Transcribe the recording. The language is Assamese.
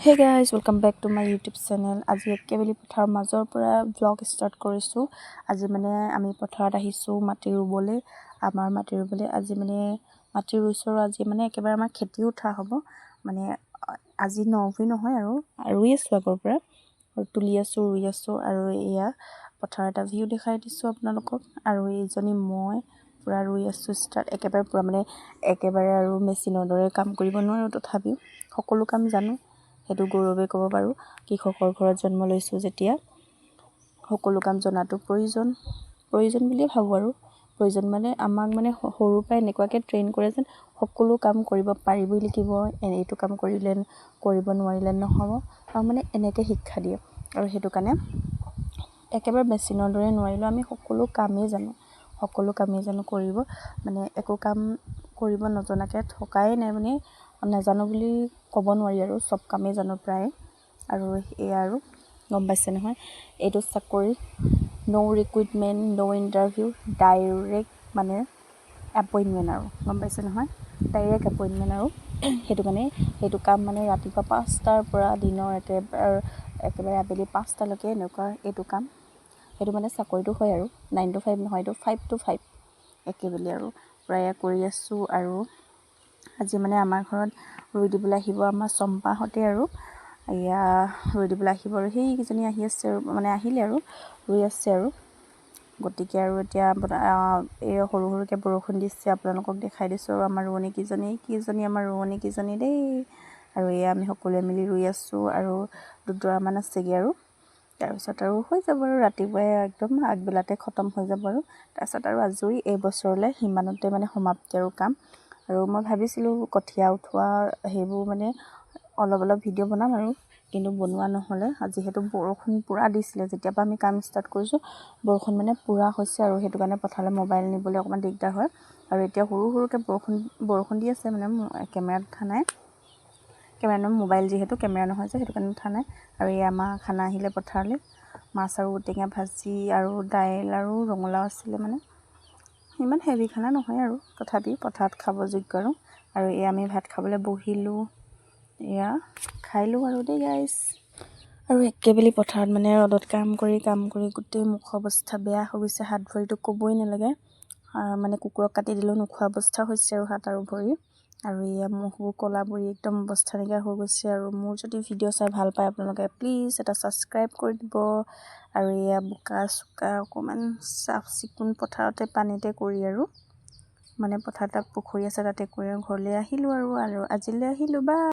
Hey guys, welcome back to my YouTube channel. আজি একেবেলি পথাৰৰ মাজৰ পৰা ভ্লগ ষ্টাৰ্ট কৰিছোঁ। আজি মানে আমি পথাৰত আহিছোঁ মাটি ৰুবলৈ, আমাৰ মাটি ৰুবলৈ। আজি মানে মাটি ৰুইছোঁ আৰু আজি মানে একেবাৰে আমাৰ খেতিও উঠা হ'ব। মানে আজি নভুই নহয় আৰু ৰুই আছোঁ আগৰ পৰা আৰু তুলি আছোঁ, ৰুই আছোঁ। আৰু এয়া পথাৰৰ এটা ভিউ দেখাই দিছোঁ আপোনালোকক। আৰু এইজনী মই পূৰা ৰুই আছোঁ ষ্টাৰ্ট একেবাৰে পূৰা, মানে একেবাৰে আৰু মেচিনৰ দৰে কাম কৰিব নোৱাৰোঁ, তথাপিও সকলো কাম জানো, সেইটো গৌৰৱে ক'ব পাৰোঁ। কৃষকৰ ঘৰত জন্ম লৈছোঁ যেতিয়া সকলো কাম জনাটো প্ৰয়োজন, প্ৰয়োজন বুলিয়ে ভাবোঁ। আৰু প্ৰয়োজন মানে আমাক মানে সৰুৰ পৰাই এনেকুৱাকৈ ট্ৰেইন কৰে যেন সকলো কাম কৰিব পাৰিবই লাগিব, এইটো কাম কৰিলে কৰিব নোৱাৰিলে নহ'ব আৰু মানে এনেকৈ শিক্ষা দিয়ে। আৰু সেইটো কাৰণে একেবাৰে মেচিনৰ দৰে নোৱাৰিলেও আমি সকলো কামেই জানো, সকলো কামেই জানো কৰিব। মানে একো কাম কৰিব নজনাকৈ থকাই নাই, মানে নাজানো বুলি ক'ব নোৱাৰি আৰু চব কামেই জানো প্ৰায়। আৰু এয়া আৰু গম পাইছে নহয়, এইটো চাকৰি ন' ৰিক্ৰুইটমেণ্ট, ন' ইণ্টাৰভিউ, ডাইৰেক্ট মানে এপইণ্টমেণ্ট আৰু গম পাইছে নহয়, ডাইৰেক্ট এপইণ্টমেণ্ট। আৰু সেইটো কাৰণে সেইটো কাম মানে ৰাতিপুৱা 5টাৰ পৰা দিনৰ একেবাৰে একেবাৰে আবেলি 5টালৈকে এনেকুৱা এইটো কাম। সেইটো মানে চাকৰিটো হয় আৰু 9 টু 5 নহয়, এইটো 5 টু 5 একেবেলি। আৰু প্ৰায়ে কৰি আছোঁ। আৰু আজি মানে আমাৰ ঘৰত ৰুই দিবলৈ আহিব আমাৰ চম্পাহঁতে আৰু এয়া ৰুই দিবলৈ আহিব। আৰু সেইকেইজনী আহি আছে আৰু মানে আহিলে আৰু ৰুই আছে। আৰু গতিকে আৰু এতিয়া এই সৰু সৰুকৈ বৰষুণ দিছে, আপোনালোকক দেখাই দিছোঁ। আৰু আমাৰ ৰোৱনী কেইজনী কেইজনী, আমাৰ ৰোৱনী কেইজনী দেই। আৰু এয়া আমি সকলোৱে মিলি ৰুই আছোঁ আৰু দুডৰামান আছেগৈ আৰু তাৰপিছত আৰু হৈ যাব। আৰু ৰাতিপুৱাই একদম আগবেলাতে খতম হৈ যাব আৰু তাৰপিছত আৰু আজৰি, এই বছৰলৈ সিমানতে মানে সমাপ্তি আৰু কাম। আৰু মই ভাবিছিলোঁ কঠীয়া উঠোৱা সেইবোৰ মানে অলপ অলপ ভিডিঅ' বনাম আৰু কিন্তু বনোৱা নহ'লে। যিহেতু বৰষুণ পূৰা দিছিলে, যেতিয়াৰ পৰা আমি কাম ষ্টাৰ্ট কৰিছোঁ বৰষুণ মানে পূৰা হৈছে। আৰু সেইটো কাৰণে পথাৰলৈ মোবাইল নিবলৈ অকণমান দিগদাৰ হয়। আৰু এতিয়া সৰু সৰুকৈ বৰষুণ বৰষুণ দি আছে, মানে কেমেৰাত উঠা নাই, কেমেৰা নহয়, মোবাইল যিহেতু কেমেৰা নহয় যে, সেইটো কাৰণে উঠা নাই। আৰু এই আমাৰ খানা আহিলে পথাৰলৈ, মাছ আৰু ঔটেঙা ভাজি আৰু দাইল আৰু ৰঙালাও আছিলে। মানে ইমান হেভি খানা নহয় আৰু তথাপি পথাৰত খাব যোগ্য। আৰু আৰু এই আমি ভাত খাবলৈ বহিলোঁ, এয়া খাইলোঁ আৰু দেই গাইজ। আৰু একেবেলি পথাৰত মানে ৰ'দত কাম কৰি কাম কৰি গোটেই মুখৰ অৱস্থা বেয়া হৈ গৈছে, হাত ভৰিটো ক'বই নালাগে, মানে কুকুৰক কাটি দিলেও নোখোৱা অৱস্থা হৈছে আৰু হাত আৰু ভৰি। আৰু এয়া মুখবোৰ ক'লা পৰি একদম অৱস্থা নাইকিয়া হৈ গৈছে। আৰু মোৰ যদি ভিডিঅ' চাই ভাল পায় আপোনালোকে, প্লিজ এটা ছাবস্ক্ৰাইব কৰি দিব। আৰু এয়া বোকা চোকা অকণমান চাফ চিকুণ পথাৰতে পানীতে কৰি আৰু মানে পথাৰত তাত পুখুৰী আছে, তাতে কৰি আৰু ঘৰলৈ আহিলোঁ। আৰু আৰু আজিলৈ আহিলোঁ বা।